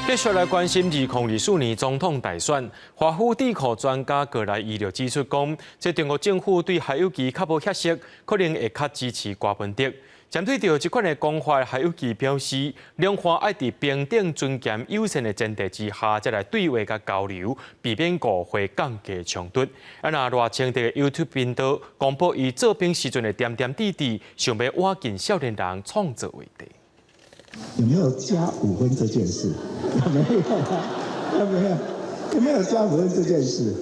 繼續來關心2024年總統大選，華府智庫專家過來伊就指出講，這中國政府對侯友宜較無遐熟，可能會較支持柯文哲。針對著這款的講法，侯友宜表示，兩岸愛佇平等、尊嚴、友善的前提之下，才來對話佮交流，避免誤會降低衝突。啊，若賴清德的 YouTube 頻道公布伊做兵時陣的點點滴滴，想欲挖近少年人創造話題。有沒有加5分這件事？有沒有？有沒有？有沒有加五分這件事？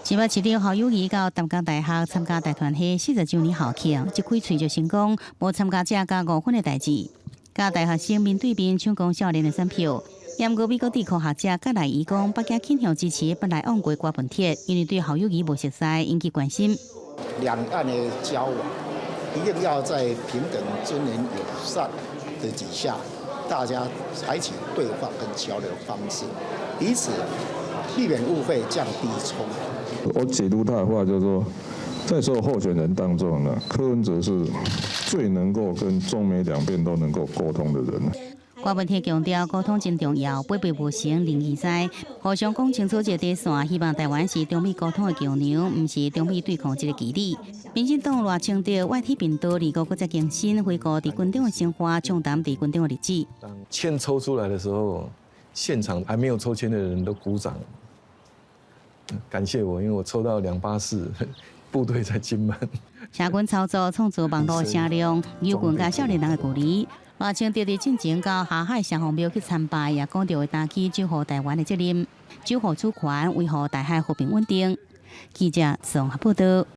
新北市長侯友宜到淡江大學參加大團體40週年校慶，一開喙就成功，無參加者加五分的代誌，佮大學生面對面搶攻少年的選票。毋過美國智庫學者葛萊儀講，北京傾向支持不來往過柯文哲，因為對侯友宜無熟似，引起關心。兩岸的交往一定要在平等、尊嚴、友善的底下，大家採取對話跟交流方式，彼此避免誤會，降低衝突。我解讀他的話就是說，在所有候選人當中呢，柯文哲是最能夠跟中美兩邊都能夠溝通的人。柯文哲強調溝通真重要，八百無成仁義在，互相講清楚這個底線，希望台灣是中美溝通的橋梁，毋是中美對抗這個棋子。民進黨賴清德 YT 頻道二五閣再更新，回顧佇軍中的生活，暢談佇軍中的日子。當籤抽出來的時候，現場還沒有抽籤的人都鼓掌，感謝我，因為我抽到284，部隊在金門。社群操作創造網路聲量，友軍佮少年人的距離。賴清德佇進前到霞海城隍廟去參拜，也講著會擔起守護台灣的責任，守護主權，維護台海和平穩定。記者綜合報道。